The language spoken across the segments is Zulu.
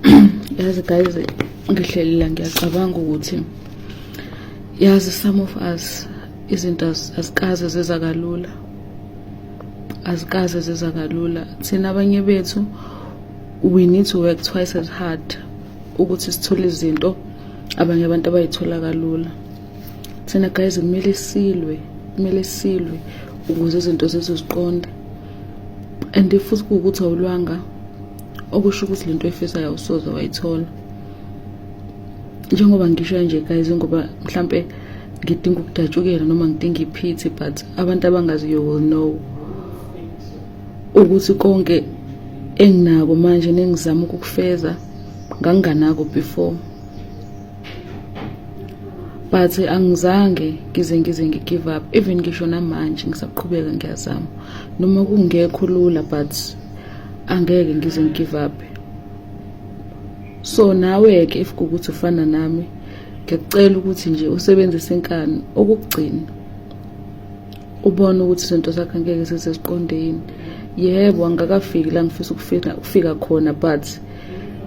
Yazi guys, ngihleli la ngiyacabanga ukuthi yazi some of us izinto azikaze ziza kalula, azikaze ziza kalula. Thina abanye bethu, we need to work twice as hard ukuthi sithole izinto abanye abantu abayithola kalula. Thina guys kumele silwe, kumele silwe ukuze izinto zethu ziqonde. And futhi kuwukuthi awulwanga, okusho ukuthi lento oyifisayo awusoze wayithola. Njengoba ngisho nje guys, ngoba mhlampe ngidinga ukudatshukela noma ngidinga i-pity, but abantu abangaziyo will know ukuthi konke enginako manje nengizama ukukufeza nganginganako before, but angizange ngize ngi-give up. Even ngisho namanje ngisaqhubeka ngiyazama, noma kungekho lula, but angeke ngize ngi-give up. So nawe-ke, if kuwukuthi ufana nami, ngiyakucela ukuthi nje usebenzise inkani okugcina, ubone ukuthi izinto zakho angeke zize ziqonde yini. Yebo, angikakafiki la ngifisa ukufika khona, but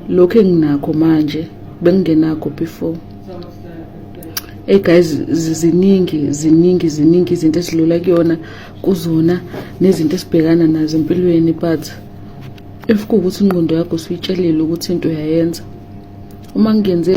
lokhu enginakho manje bengingenakho before. Hey guys, ziningi, ziningi, ziningi izinto esidlula kuyona kuzona nezinto esibhekana nazo empilweni, but if kuwukuthi ingqondo yakho usuyitshelile ukuthi into uyayenza, uma kungenzeki.